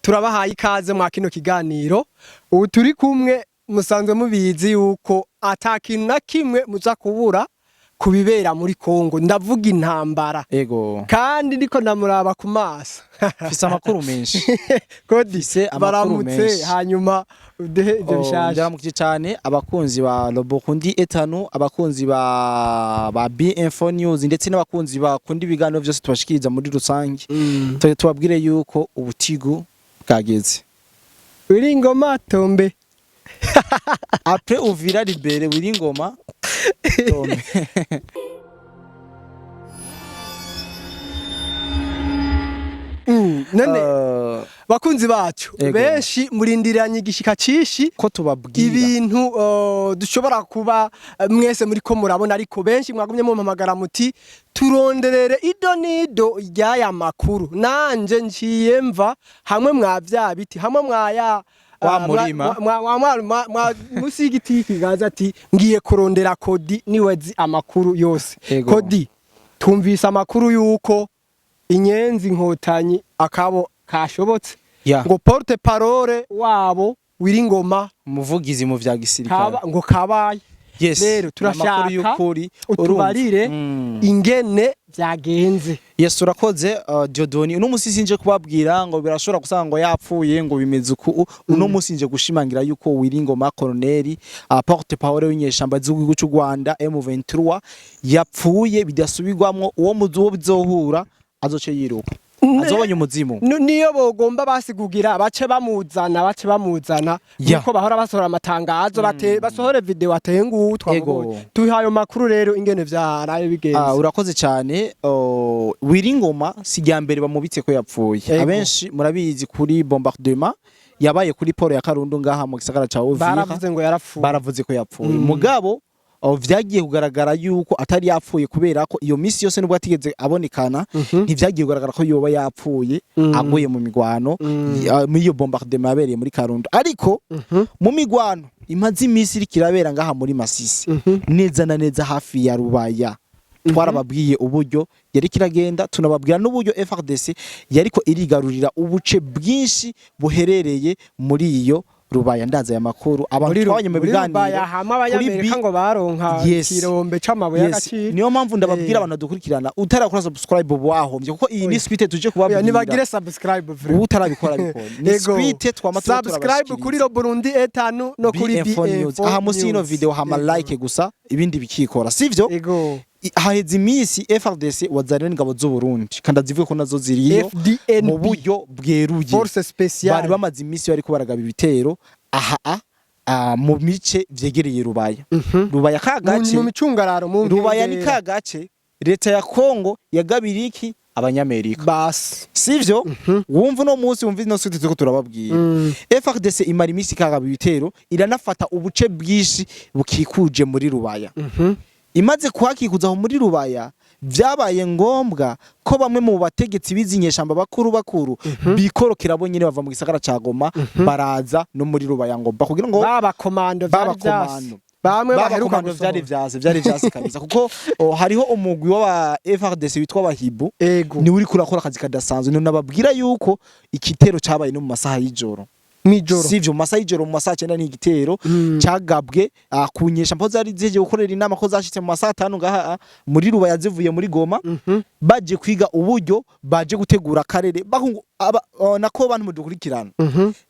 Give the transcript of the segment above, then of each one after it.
Turabahaye ikaze mwa kino kiganiro. Ubu turi kumwe, musanzwe mubizi yuko ata kintu na kimwe muza kubura ku bibera muri Kongo, ndavuga intambara. Kandi ndiko ndamuraba ku maso. Mfise amakuru menshi. Kodi Mfise amakuru baramutse menshi. Hanyuma uduhe ivyo bishasha. Ndaramukije cyane abakunzi ba Robokundi etanu, abakunzi ba B-Info News, ndetse n'abakunzi bakunda ibiganiro byose tubashikiriza muri rusange. Tujye tubabwire yuko ubutigu bwageze. Uri ngoma tombe. Après Uvira libérée, Willy Ngoma tombe. None bakunzi bacu, benshi murindiranye igishika cishi ko tubabwira ibintu dushobora kuba mwese muri ko murabona, ariko benshi mwagumye mumpamagara muti turonderere ido nido ry'aya makuru. Nanje nciye mva hamwe mwa vya biti, hamwe mwaya Wa murima. Musi y'igiti kigaza, ati ngiye kurondera Kodi, niwe zi amakuru yose. Kodi, twumvise amakuru yuko inyenzi inkotanyi akabo kashobotse, ngo porte parole wabo Wiringoma, umuvugizi mu vya gisirikare, kaba, ngo kabaye. Rero turashaka amakuru y'ukuri utubarire urumva. Ingene byagenze. Yes, urakoze Dieudonné. Uno musi sinje kubabwira ngo birashobora gusanga ngo yapfuye, ngo bimeze uku. Uno musi nje gushimangira yuko Wiringoma colonel, porte parole w'inyeshamba z'igihugu cy'u Rwanda M23, yapfuye bidasubirwamwo. Uwo muzi uwo bizohura azoce yiruka, azobonye umuzimu. Niyo bogomba basigugira bace bamuzana, bace bamuzana nkuko bahora basohora amatangazo, bate basohore video atengu twamubonye. Tuhaye makuru rero ingene vyaraye bigenze. Urakoze cyane. Wiringoma si rya mbere bamubitse ko yapfuye. Abenshi murabizi kuri bombardement yabaye kuri port ya Karundu ngaha mu gisagara ca Uvira. Baravuze ngo yarapfuye. Baravuze ko yapfuye, mugabo vyagiye kugaragara yuko atari yapfuye, kubera ko iyo misi yose nubwo atigeze abonekana, ntivyagiye kugaragara ko yoba yapfuye aguye mu migwano muri iyo bombardement yabereye muri Karundo. Ariko mu migwano imaze imisi iriko irabera ngaha muri Masisi, neza na neza hafi ya Rubaya, twarababwiye uburyo yariko iragenda, tunababwira n'uburyo FRDC yariko irigarurira ubuce bwinshi buherereye muri iyo Rubaya. Ndaza aya makuru abantu twabonye mu muri biganiro Rubaya hamwe abanyamerika kuri ngo baronka ikirombe c'amabuye y'agaciro. Niyo mpamvu ndababwira abantu dukurikirana, utarakora subscribe ubu wahombye, kuko iyi ni suite tuje Oya, kubabwira. Nibagire subscribe vraiment. Ubu utarabikora bikora ni suite twama tuba Subscribe kuri Ro Burundi etanu no kuri B-Info News. B-Info Aha musi y'ino News. video hama like gusa, ibindi bikikora, sivyo? Ego. Haheze iminsi FRDC wazanye n'ingabo z'u Burundi, kandi azivuye ko nazo ziriyo mu FDNB, buryo bweruye. Force spéciale. Bari bamaze iminsi bariko baragaba ibitero aha mu mice vyegereye Rubaya. Rubaya ka gace mu micungararo, mu Rubaya ni nkengera. ka gace leta ya Kongo yagabira iki abanyamerika, Basi. sivyo? Wumva uno munsi, wumva ino suite turiko turababwira. FRDC imara iminsi ikagaba ibitero, iranafata ubuce bwinshi bukikuje muri Rubaya. Imaze kuhakikuza aho muri Rubaya, vyabaye ngombwa ko bamwe mu bategetsi bizi inyeshamba bakuru bakuru bikorokera bo nyene, bava mu gisagara ca Goma, baraza no muri Rubaya ngo kugira ngo Baba komando vyari vyase. Baba komando. Bamwe Baba baheruka komando vyari gusohora. vyase kabisa, kuko hariho umugwi w'aba FRDC witwa Abahibu, ni uri kurakora akazi kadasanzwe. None nababwira yuko igitero cabaye no mu masaha y'ijoro. Mw'ijoro. Sivyo, mu masaha y'ijoro, mu masaha 9 ni igitero cagabwe ku nyeshamba zari zihejeje gukorera inama, ko zashitse mu masaha 5 ngaha muri Rubaya zivuye muri Goma, baje kwiga uburyo baje gutegura akarere bahungu aba, nako bantu mudukurikirana.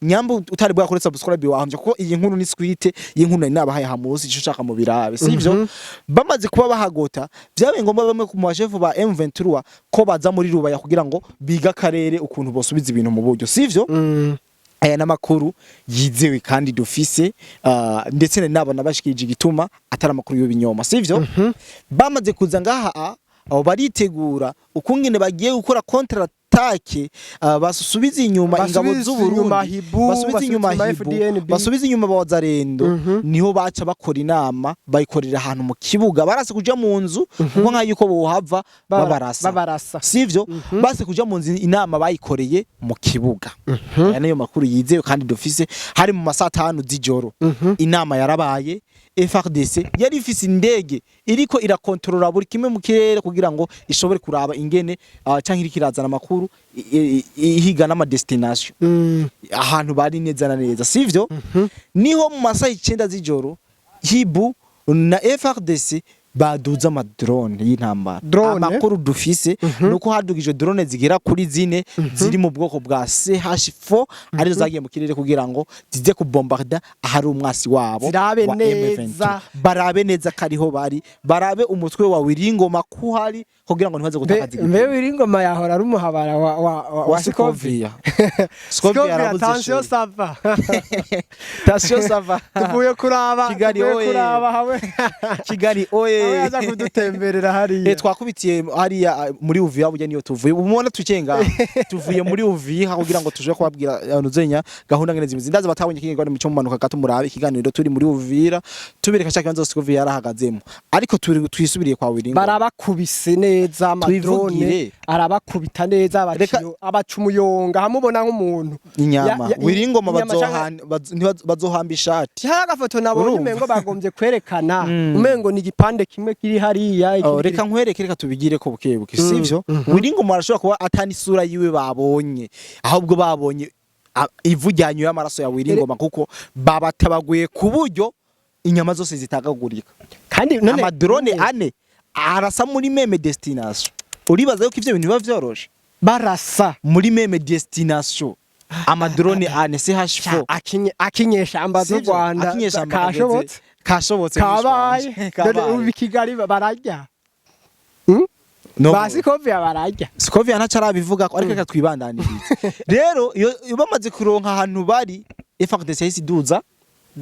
Nyambo utari bwakore subscribe wahamye, kuko iyi nkuru ni suite y'inkuru nari nabahaye hamusi, ico ushaka mu birabe, sivyo? Bamaze kuba bahagota, vyabaye ngombwa bamwe ku bashefu ba M23 ko baza muri Rubaya kugira ngo biga akarere ukuntu bosubiza ibintu mu buryo, sivyo? Aya n'amakuru yizewe kandi dufise, ndetse nari nabona bashikirije igituma atari amakuru y'ibinyoma, sivyo? Bamaze kuza ngaha, abo baritegura ukungene bagiye gukora contre attaque, basubiza inyuma ingabo Basubize z'u inyuma Burundi, Hibu, basubiza inyuma basubize inyuma Hibu, FDNB. basubiza inyuma Abazarendo. Niho baca bakora inama, bayikorera ahantu mu kibuga. Barase kuja mu nzu, kuko nka yuko bohava babarasa. Babarasa. Sivyo? Base kuja mu nzu, inama bayikoreye mu kibuga. Aya niyo makuru yizewe kandi dufise. Hari mu masaha 5 z'ijoro inama yarabaye. FRDC yari ifise indege iriko irakontorora buri kimwe mu kirere kugira ngo ishobore kuraba ingene, canke iriko irazana amakuru. amakuru, ihiga n'ama destination, ahantu bari neza na neza, sivyo? Niho mu masaha 9 z'ijoro Hiboux na FARDC baduza ama drone y'intambara. Drone? Amakuru dufise nuko hadugije drone zigera kuri zine ziri mu bwoko bwa CH4, arizo zagiye mu kirere kugira ngo zize kubombarda ahari umwasi wabo Zirabe wa neza. M23, barabe neza kariho bari, barabe umutwe wa Wiringoma kuhari kugira ngo ntibaze gutakaza. Mbe Wiringoma yahora ari umuhabara wa wa Scovia. Scovia yarabuze. Attention Chéri. Ça va. Attention, ça va. Tuvuye kuraba Kigali tuvuye oye. kuraba hamwe Kigali oye. hamwe yaza kudutemberera hariya. Twakubitiye hariya muri Uvira, burya niyo tuvuye. Ubu mubona twicaye ngaha, tuvuye muri Uvira kugira ngo tuje kubabwira nuzenya gahunda ngene zimeze. Ndaza batabonye ikiganiro mico mumanuka gato murabe ikiganiro turi muri Uvira, tubereka cya kibanza Scovia yarahagazemo, ariko turi twisubiriye kwa Wiringo. Barabakubise neza ama drone. Twivugire. Arabakubita neza. Reka- abaciyo abaca umuyonga hamubona nk'umuntu. Inyama. Wiringoma inyama. Bazohamba ishati. Hari agafoto nabonye. Urumva? Umengo bagombye kwerekana, umengo ni igipande kimwe kiri hariya, ikindi Oh, reka nkwereke, reka tubigire ko buke buke, sivyo? Wiringoma arashobora kuba atani isura yiwe babonye, ahubwo babonye ivu ryanyoye amaraso ya Wiringoma, kuko babatabaguye ku buryo inyama zose zitagagurika. Kandi none Ama drone ane arasa muri même destination, uribaza yuko ivyo bintu biba vyoroshe? Barasa Muri même destination, ama drone ane CH4. Akinyeshamba z'u Sivyo? Rwanda. Akinyeshamba Kashobotse. Kashobotse. Kabaye none. Kabaye. Ubu i Kigali bararya. No. Ba Scovia bararya. Scovia ntaco arabivuga ko, ariko reka twibandanirize. Rero iyo bamaze kuronka ahantu bari, FARDC yahise iduza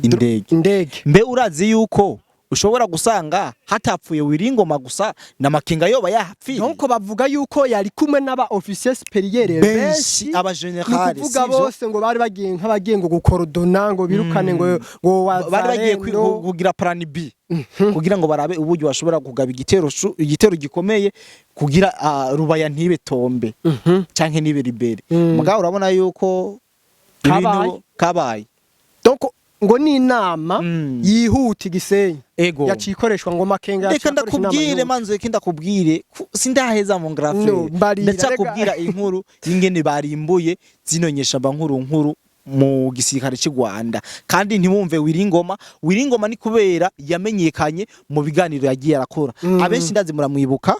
indege. Indege. Mbe urazi yuko ushobora gusanga hatapfuye Wiringoma gusa, na Makenga yoba yahapfiriye? Donc bavuga yuko yari kumwe n'aba officiers supérieurs Benshi. benshi. Aba général. Ni kuvuga bose ngo bari bagiye nk'abagiye ngo gukorodona ngo birukane ngo Bari bagiye wazarendo. Kugira plan B kugira ngo barabe uburyo bashobora kugaba igitero gikomeye kugira Rubaya ntibe tombe canke ntibe libérée. Mugabo urabona yuko Kabaye. ibintu kabaye. Donc ngo ni inama yihuta igisenyi Ego. yaciye ikoreshwa, ngo Makenga Reka yaciye akoresha inama ndakubwire yihuta. Manzo, reka ndakubwire, sindaheza mu No, grafere. mbarira, Ndacakubwira inkuru y'ingene barimbuye zino nyeshamba nkuru nkuru mu gisirikare cy'u Rwanda. Kandi ntiwumve Wiringoma, Wiringoma ni kubera yamenyekanye mu biganiro yagiye arakora. Abenshi ndazi muramwibuka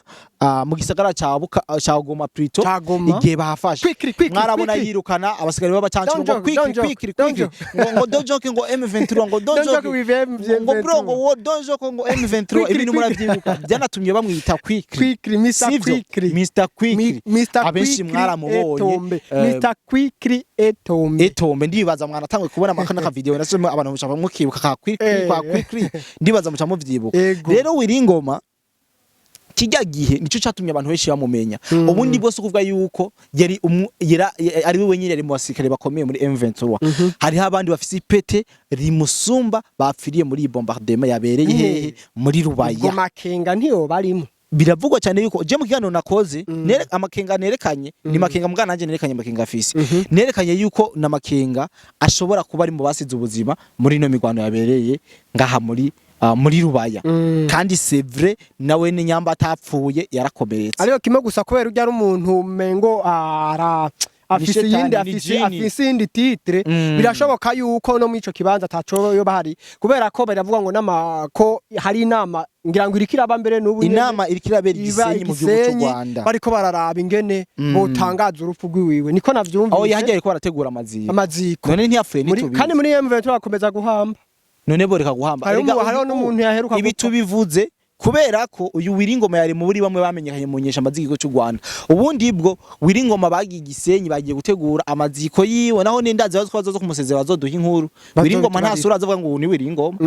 mu gisagara ca Buka, ca Goma plutôt. Ca Goma. Igihe bahafashe, Quickly, quickly, mwarabona quickly. yirukana abasigari b'abacancuro Don't ngo joke, quickly, don't joke, quickly, don't quickly, ngo don't joke, ngo M23, ngo don't Don't joke joke with M23. ngo bro, ngo wo don't joke, ngo M23. Quickly, Ibintu quickly. muravyibuka, byanatumye bamwita quickly. Quickly, Mr. Sivyo? Quickly. Mr Quickly. Mr. Abenshi Quickly mwaramubonye. Etombe. Mr. Quickly Etombe. Etombe, ndibaza mwanatangwe kubona amakana ka video nasome, abantu muca mukibuka ka quickly. Kwa quickly ndibaza muca muvyibuka. Ego. Rero Wiringoma kijya gihe nico catumye abantu benshi bamumenya. Ubundi bwose kuvuga yuko yari ari we wenyine yari mu basirikare bakomeye muri M23, hariho abandi bafise ipete rimusumba bapfiriye muri iyi bombardement yabereye hehe? Muri Ubwo Rubaya. Makenga ntiyo barimo? Biravugwa cyane yuko je mu kiganiro nakoze amakenga nerekanye ni Makenga, mbwa nanje nerekanye Makenga afise, nerekanye yuko na Makenga ashobora kuba ari mu basize ubuzima muri ino mirwano yabereye ngaha muri Rubaya. Kandi c'est vrai, nawe ni nyamba atapfuye yarakomeretse. Ariko kimwe gusa, kubera ujya ari umuntu mengo ara afise Shetani, iyindi ni afise jini. afise iyindi titre. Birashoboka yuko no muri ico kibanza ataco yo bahari, kubera ko baravuga ngo nama ko hari inama, ngira ngo iriko iraba mbere n'ubu nyene. Inama iriko irabera Iba Igisenyi mu gihugu cy'u Igisenyi, Rwanda. Bariko bararaba ingene botangaza urupfu rwiwiwe, niko navyumvise. Aho yahagiye ariko barategura amaziko. Amaziko. None ntiyapfuye? Muri, Ntitubizi. kandi muri M23 bakomeza guhamba. None boreka guhamba. Hariho Erega hariho n'umuntu yaheruka ibi gupfa. tubivuze kubera ko uyu Wiringoma yari muri bamwe bamenyekanye mu nyeshamba z'igihugu cy'u Rwanda. Ubundi bwo Wiringoma bagiye Igisenyi, bagiye gutegura amaziko yiwe, naho n'indazi bazi ko bazoza kumusezera, bazoduha inkuru. Wiringoma nta sura azavuga ngo uyu ni Wiringoma,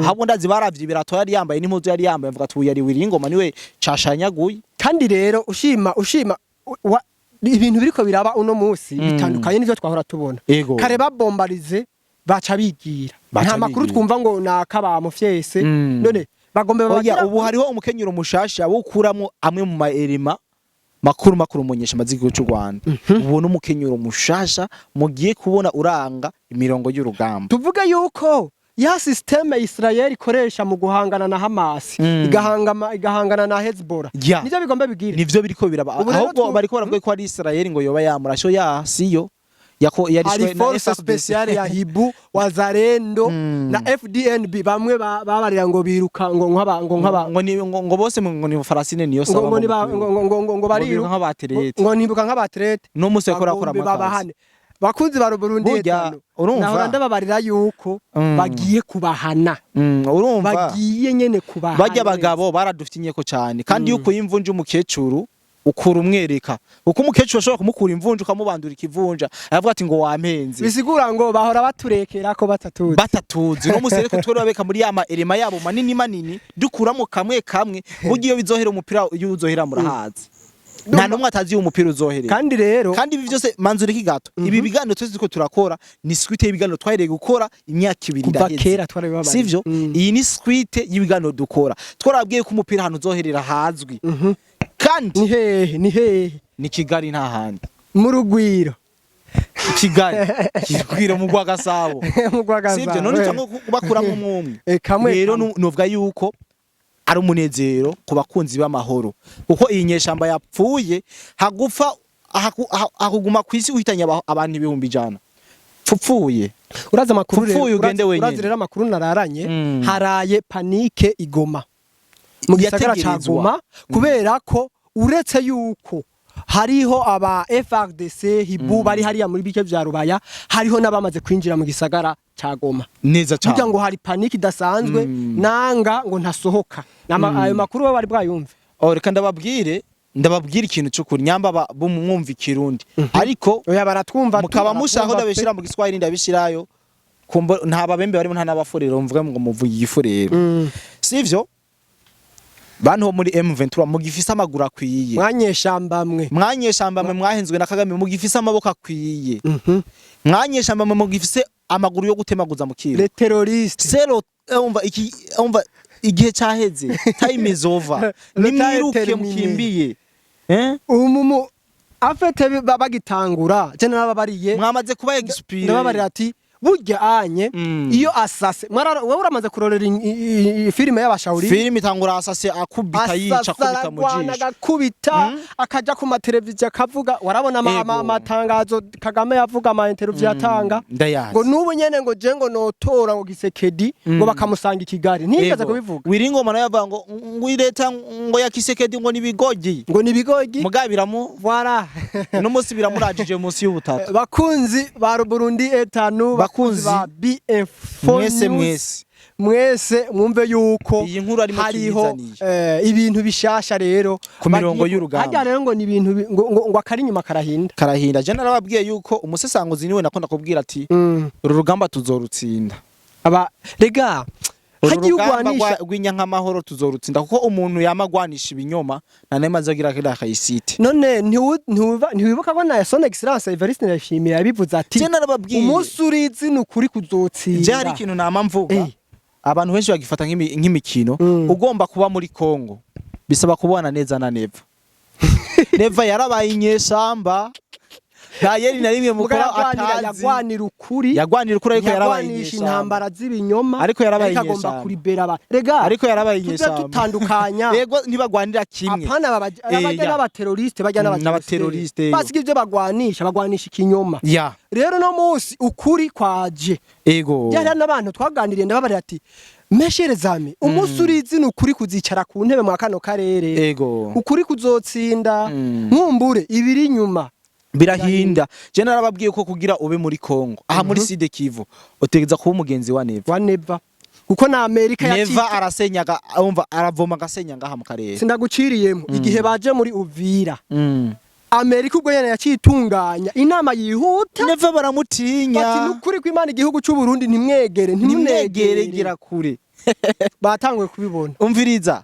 ahubwo ndazi baravye ibirato yari yambaye n'impuzu yari yambaye, bavuga ati uyu yari Wiringoma, niwe cashanyaguye. Kandi rero ushima ibintu biriko biraba uno munsi bitandukanye n'ivyo twahora tubona. Ego. Kare babombarize baca bigira. Baca Nta makuru bigira. twumva ngo naka bamufyese. None bagombe Oya, babagira ubu hariho umukenyero mushasha wo kuramwo amwe mu maerema makuru makuru mu nyeshamba z'igihugu cy'u Rwanda. Ubu n'umukenyero mushasha mugiye kubona uranga imirongo y'urugamba. Tuvuge yuko Ya système Israel ikoresha mu guhangana na Hamas, igahangana na Hezbollah, nivyo bigomba bigire. Nivyo biriko biraba. Ubu rero Ahubwo bariko baravuga ko ari Israel ngo yoba yamurasho ya siyo yako yarishwe Hari na force FARDC. spéciale ya Hibu, Wazalendo na FDNB, bamwe babarira ngo biruka ngo nk'aba Ngo ni ngo bose ngo ni Farasine niyo ngo saba ngo niba ngo bariruka nk'abaterete. Ngo nibuka nk'abaterete. No musi yakora akora Bagombe amakazi. babahane. Bakunzi ba Burundi, Burya, etano urumva? nahora ndababarira yuko bagiye kubahana. Urumva Bagiye nyene kubahana. Bajya abagabo baradufite inyeko cyane, kandi iyo ukuye imvunja umukecuru ukura umwereka, kuko umukecuru ashobora kumukura imvunja ukamubandura ikivunja, aravuga ati ngo wampenze. Bisigura ngo bahora baturekera ko batatuzi. Batatuzi. No musi ariko twari babeka muri ya ma erema yabo manini manini, dukuramo kamwe kamwe. Burya iyo bizohera, umupira iyo uzohera murahazi, nta numwe atazi iyo umupira uzoherera. Kandi rero Kandi ibi byose manzura iki gato, ibi biganiro twese turiko turakora ni suite y'ibiganiro twahereye gukora imyaka 2 Kuva ndaheze. kera twarabibabariye. Sivyo? Iyi ni suite y'ibiganiro dukora, twarabwiye ko umupira hano uzoherera hazwi kandi Ni hehe? Ni hehe? Ni Kigali, nta handi. Mu Rugwiro. Kigali kirwiro mu Rwagasabo. Mu Rwagasabo. Sivyo? None cyangwa bakuramo umwe umwe. Kamwe Rero kamwe. Nuvuga yuko ari umunezero ku bakunzi b'amahoro, kuko iyi nyeshamba yapfuye hagufa hakuguma ku isi uhitanye abantu 100,000 pfupfuye. Urazi amakuru rero? Pfupfuye ugende wenyene. Urazi rero amakuru nararanye? Haraye panique i Goma, mu gisagara ca Yategerezwa. Goma, kubera ko uretse yuko hariho aba FARDC Hibu bari hariya muri bice vya Rubaya, hariho n'abamaze kwinjira mu gisagara ca Goma. Neza Burya cyane. ngo hari panique idasanzwe, nanga ngo ntasohoka. Ayo makuru bo bari bwayumve? Oh, reka ndababwire ikintu cy'ukuri, nyamba bumwumva ikirundi ariko Oya, baratwumva. Mukaba mushaka ko Baratwumva pe. ndabishira mu Giswahili, ndabishirayo. Kumva nta babembe barimo, nta n'abafurero, mvuge ngo muvuye igifurero. Sivyo? Bantu bo muri M23 mugifise amaguru akwiye, Mwanyeshamba mwe. Mwanyeshamba mwe mwahenzwe na Kagame, mugifise amaboko akwiye, mwanyeshamba mwe mugifise amaguru yo gutemaguza mu kiro, Les terroristes. sero umva iki, umva igihe cyaheze, time is over. Le temps est Nimwiruke. terminé. Mukimbiye, eh. Umumu afete bagitangura je narababariye. Mwamaze kuba expire. Ndababarira ati burya anye iyo asase wowe uramaze kurorera filime y'abashawuri. Filime itangura asase akubita, yica, akubita mu Asasa, jisho. Agakubita, akaja ku mateleviziyo akavuga. Warabona amatangazo Kagame yavuga, ama interview yatanga, Ndayazi. ngo nubu nyene ngo je ngo notora ngo Gisekedi ngo bakamusanga i Kigali, ntiyigeze kubivuga. Wiringoma nayo avuga ngo ireta ngo ya Kisekedi ngo nibigogi. Ngo nibigogi. Mugabe biramu Voilà. no munsi biramurajije munsi y'ubutaka. Bakunzi ba Burundi etanu, bakunzi Bakunzi ba BF4 mwese, News, mwese. Mwese mwumve yuko Iyi nkuru arimo hariho tuyizaniye. ibintu bishasha rero Ku mirongo y'urugamba. Harya rero ngo ni ibintu ngo akari inyuma karahinda. Karahinda. Je narababwiye yuko umusesanguzi niwe nakunda kubwira ati uru rugamba tuzorutsinda. Aba rega Uru hagiye rugamba ugwanisha rw'inyankamahoro tuzorutsinda, kuko umuntu yama agwanisha ibinyoma nta n'imwe azagira kiriya kayisite. None ntiwibuka ko na Son Excellence Evariste Ndayishimiye yabivuze ati Je narababwiye. umunsi urizi ni ukuri kuzotsinda. Je hari ikintu nama mvuga, abantu benshi bagifata nk'imikino. Ugomba kuba muri Kongo bisaba kubana neza na Neva. Neva yarabaye inyeshamba, nta yeri na rimwe Muga mukora yagwanira atazi. Yagwanira ukuri. Yagwanira ukuri, ariko yarabaye Ntiyagwanisha inyeshamba. intambara z'ibinyoma. Ariko yarabaye Ariko agomba inyeshamba. kuribera abantu rega. Ariko yarabaye Tuze inyeshamba. tutandukanya. Yego, ntibagwanira kimwe. Apana, bajya n'abateroriste, bajya N'abateroriste, yo. Basiga ibyo bagwanisha, bagwanisha ikinyoma. Rero no munsi ukuri kwaje. Byari n'abantu twaganiriye, ndababarira ati meshere zami, umunsi urizi ni ukuri kuzicara ku ntebe mwa kano karere. Ukuri kuzotsinda. Nkumbure ibiri inyuma Birahinda. Je narababwiye ko kugira ube muri Kongo aha muri Sud Kivu utegeza kuba umugenzi wa Neva. Wa Neva, kuko na Amerika Neva arasenyaga, umva, aravoma agasenya ngaha mu karere. Sindaguciriyemo, igihe baje muri Uvira, Amerika ubwo nyene yacitunganya inama yihuta. Neva baramutinya. Bati nukuri kw'Imana, igihugu c'u Burundi ntimwegere. Ntimwegere. Ntimunegere. Gira kure. Batanguye kubibona. Umviriza,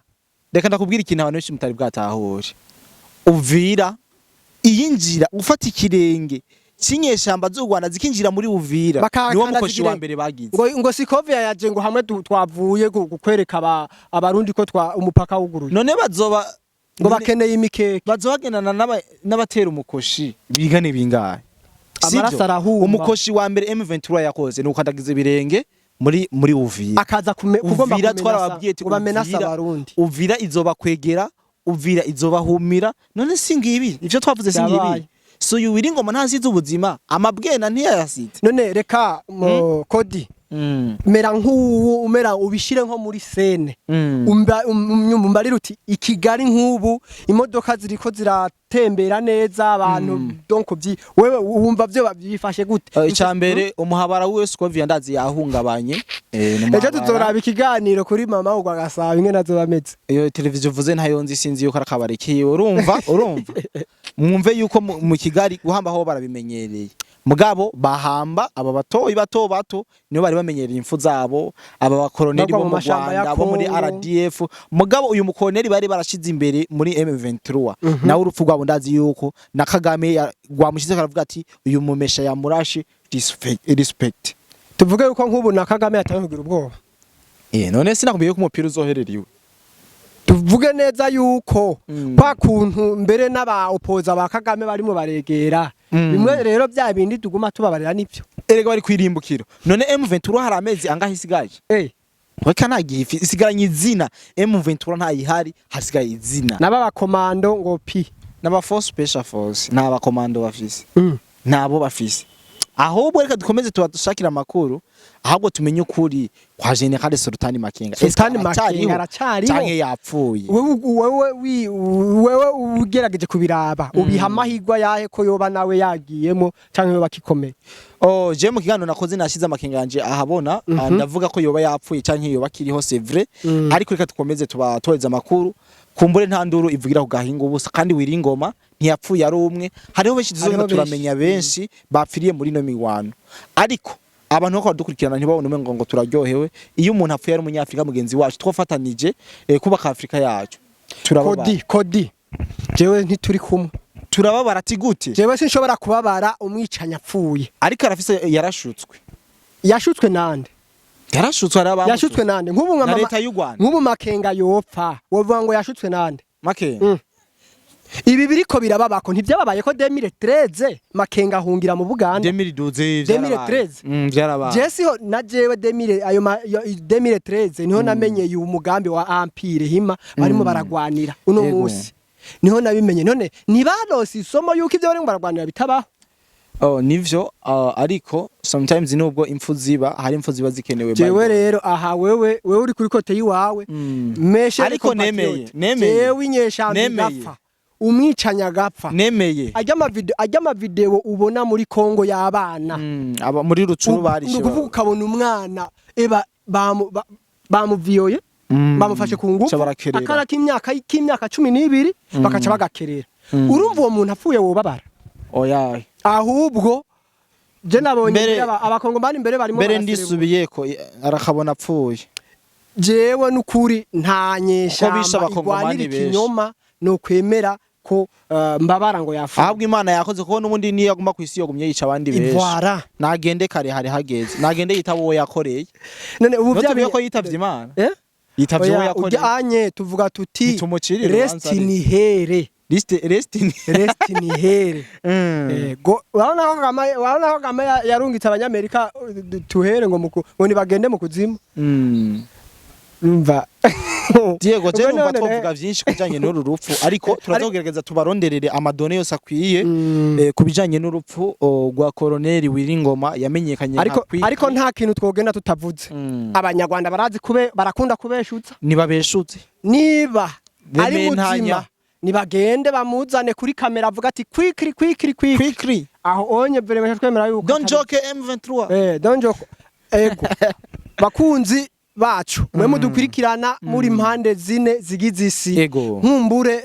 reka ndakubwira ikintu abantu benshi mutari bwatahure. Uvira iyinjira ufata ikirenge c'inyeshamba z'u Rwanda zikinjira muri Uvira, Bakahakanda niwo mukoshi wa zigire- mbere bagize. Ngo Sikovia yaje ngo hamwe twavuye kwereka abarundi ko twa umupaka wuguruye. None bazoba Ngo bakeneye imikeke. Bazobagendana n'abatera umukoshi bigane bingahe? Amaraso Sivyo? arahuma. Umukoshi wa mbere M23 yakoze ni ukandagiza ibirenge. muri Uvira. Akaza kugomba Uvira kumenasa twarababwiye ati ngo bamenase Uvira, Abarundi. Uvira izobakwegera, Uvira izobahumira. None si ngibi ivyo twavuze? Si ngibi? Vyabaye. So uyu Willy Ngoma ntasize ubuzima, amabwena ntiyayasize. None reka Kodi, mera nk'ubu umera ubishire nko muri scène, umbarira uti i Kigali nk'ubu imodoka ziriko ziratembera neza, abantu donc wewe wumva vyo babyifashe gute? Icya mbere, umuhabara wiwe Scovia ndazi yahungabanye. Ni Ejo umuhabara. tuzoraba ikiganiro kuri mama ugwa gasaba ingene azoba ameze. Iyo televiziyo uvuze ntayo nzi, sinzi yuko ari akabari kiwe. Urumva mwumve yuko mu Kigali guhamba ho barabimenyereye, mugabo bahamba aba batoyi bato bato nibo bari bamenyereye impfu zabo, aba bakoroneri Bagwa bo mu mu mashamba ya Rwanda, bo muri Congo. RDF. Mugabo uyu mukoroneri bari barashize imbere muri M23, nawe urupfu rwabo ndazi yuko na Kagame rwamushize karavuga ati uyu mumesha yamurashe, respect, respect. Tuvuge yuko nk'ubu na Kagame yatangiye kugira ubwoba. None sinakubwiye ko umupira uzoherera iwe? Tuvuge neza yuko kwa kuntu mbere n'aba opposants ba Kagame barimo baregera, bimwe rero bya bindi tuguma tubabarira nivyo. Erega bari kwirimbukiro. None M23 hari amezi angahe isigaye? Reka, ntagiye isigaranye izina. M23 ntayihari, hasigaye izina. N'aba bakomando ngo pi. N'aba force special force nta bakomando bafise, ntabo bafise. Ahubwo reka dukomeze tubadushakira amakuru, ahubwo tumenye ukuri kwa General Sultani Makenga. Sultani Eske Makenga aracariho? Canke yapfuye? Wewe ugerageje kubiraba, ubiha amahirwe yahe ko yoba nawe yagiyemo canke yoba akikomeye? Oh, je mu kiganiro nakoze nashize amakenga yanje ahabona, ndavuga ko yoba yapfuye canke yoba akiriho, c'est vrai. Ariko reka dukomeze tubatoreza amakuru, kumbure nta nduru ivugira ku gahinga ubusa. Kandi Willy Ngoma ntiyapfuye ari umwe, hariho benshi tuzogenda Hariho benshi. turamenya benshi bapfiriye muri ino migwano. Ariko abantu bako badukurikirana ntibabone umengo ngo turaryohewe iyo umuntu apfuye ari umunyafrika mugenzi wacu twafatanije kubaka Afrika yacu. Turababara. Kodi, jewe ntituri kumwe. Turababara ati gute? Jewe sinshobora kubabara umwicanyi apfuye. Ariko arafise, yarashutswe. Yashutswe nande? Yarashutswe, hari abamushutse. Yashutswe nande? Nk'ubu nka Na mama leta y'u Rwanda. Nk'ubu Makenga yopfa, wovuga ngo yashutswe nande? Makenga. Ibi biriko birababako ntivyababaye ko 2013 Makenga ahungira mu Buganda? 2012. 2013. Vyarabaye. Jesi ho na jewe 2000 ayo 2013 niho namenye uyu mugambi wa Empire Hima barimo baragwanira uno musi, niho nabimenye. None ntibarose isomo yuko ivyo barimo baragwanira bitabaho? Oh, nivyo, ariko sometimes nubwo impfu ziba, hari impfu ziba zikenewe by Jewe the way. rero aha wewe uri kuri côté yiwawe, meshe. Ariko nemeye, nemeye. Jewe inyeshamba Nemeye. igapfa, umwicanyi agapfa, Nemeye. Ajya amavideo ubona muri Kongo y'abana, Aba muri Rucuru barishe. Ni ukuvuga ukabona umwana eba bamuviyoye, bamufashe ku ngufu, Ca barakerera. Akana k'imyaka 12 bakaca bagakerera. Urumva uwo muntu apfuye wobabara? Oya. Ahubwo je nabonye Mbere- abakongomani mbere barimo Mbere baraserebura. ndisubiyeko arakabona apfuye. Jewe nukuri nta Uko bishe nyeshamba abakongomani igwanira benshi. ikinyoma no kwemera ko mbabara ngo yapfuye. Ahubwo Imana yakoze, kuko n'ubundi niyo yaguma ku isi yogumye yica abandi benshi. Ivwara. Nagende kare, hari hageze, nagende yitaba uwo yakoreye. None ubu Ntutubiye bya ko yitavye Imana? Eh? Yitavye uwo Oya, yakoreye. urya anye tuvuga tuti Nitumucirire rest urubanza in here. Rest, rest in Rest in here. Ego, urabona ko Kagame yarungitse abanyamerika tuhere ngo ngo nibagende mu kuzimu. Umva. Diego, je Ubwo numva none twovuga vyinshi kubijanye n'uru rupfu, ariko turazogerageza tubaronderere ama données yose akwiye ku bijanye n'urupfu rwa Colonel Willy Ngoma yamenyekanye nka Ariko Kwikwi. ariko nta kintu twogenda tutavuze. Abanyarwanda barazi kube barakunda kubeshutsa. Nibabeshutse. Niba ari Bementanya. muzima, nibagende bamuzane kuri kamera avuga ati quickly, quickly, quickly. Quickly. Aho onye vraiment twemera yuko Don't joke M23. Don't joke. Ego, bakunzi bacu mwe mudukurikirana muri impande zine zigize isi, nkumbure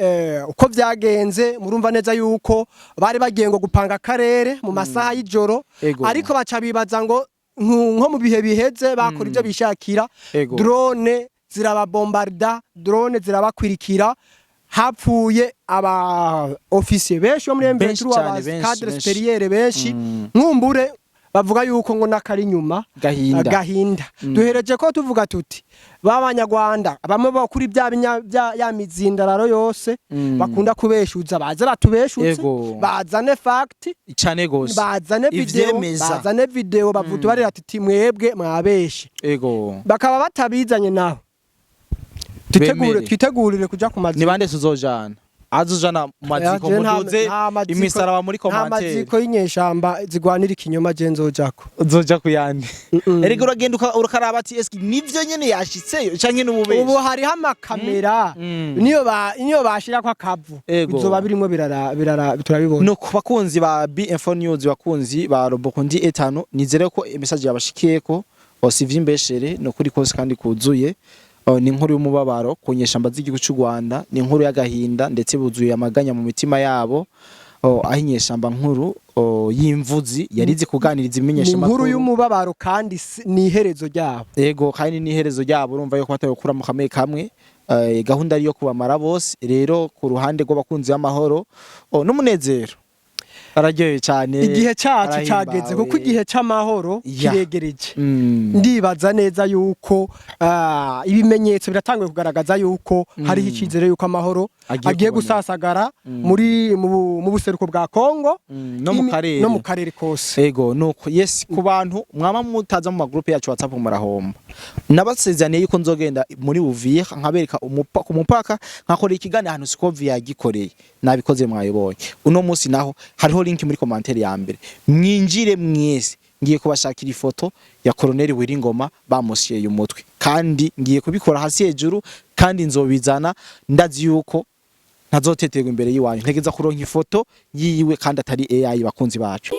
uko vyagenze murumva neza yuko bari bagiye ngo gupanga akarere mu masaha y'ijoro, ariko baca bibaza ngo nko mu bihe biheze bakora ibyo bishakira, drone zirababombarda, drone zirabakwirikira, hapfuye aba officier benshi bo muri Benshi M23, cane, aba benshi, cadre benshi. supérieur benshi. Nkumbure Bavuga yuko ngo n'akari inyuma gahinda. Gahinda. Duhereje ko tuvuga tuti b'Abanyarwanda bamwe bo kuri bya bya ya mizindararo yose bakunda kubeshuza, baze batubeshutse, bazane fact, cane gose, bazane video, ivyemeza. Bazane video bavuga barira ati: "Mwebwe mwabeshe." Bakaba batabizanye, naho tutegure, Bemere. twitegurire kuja ku Ni maziko. bande tuzojana? Azujana mu maziko? Je Muduze nta maziko- imisaraba muri nta commentaire. maziko y'inyeshamba zigwanira ikinyoma je nzojako. Uzoja kuyandi? Erega uragenda ukaraba ati: "Eski nivyo nyene yashitseyo canke n'ububeshi?" Ubu hariho amakamera, niyo bashirako akavu, bizoba birimwo birara birara, turabibona. No ku bakunzi ba BF News, bakunzi ba Robokundi etano, nizere ko message yabashikiyeko osivy'imbeshere no kuri kose kandi kuzuye. Ni inkuru y'umubabaro ku nyeshamba z'igihugu cy'u Rwanda, ni inkuru y'agahinda, ndetse buzuye amaganya mu mitima yabo. Aho inyeshamba nkuru y'imvuzi yarize kuganiriza Ni imenyesha inkuru makuru. y'umubabaro kandi ni iherezo ryabo. Ego, kandi ni iherezo ryabo. Urumva yuko bataye gukura mu kamwe kamwe, gahunda ari yo kubamara bose. Rero ku ruhande rw'abakunzi b'amahoro, n'umunezero, bararyohewe cyane. Igihe cacu Barahimbawe. cageze, kuko igihe c'amahoro kiregereje. Ndibaza neza yuko ibimenyetso biratanguye kugaragaza yuko hariho icizere yuko amahoro agiye agiye kuboneka. gusasagara muri mu buseruko bwa Kongo No mu karere. No mu karere kose. Ego, nuko yes, ku bantu mwama mutaza mu magroupe yacu WhatsApp, murahomba. Nabasezeraniye yuko nzogenda muri Uvira nkabereka ku mupaka, nkakora ikiganiro ahantu Sikovi yagikoreye. Nabikoze, mwayibonye. Uno munsi naho hariho link muri commentaire ya mbere, mwinjire mwese. Ngiye kubashakira ifoto ya Colonel Wiringoma bamushyeye umutwe, kandi ngiye kubikora hasi hejuru, kandi nzobizana. Ndazi yuko ntazoteterwa imbere y'iwanyu, ntegeza kuronka ifoto yiwe kandi atari AI, bakunzi bacu.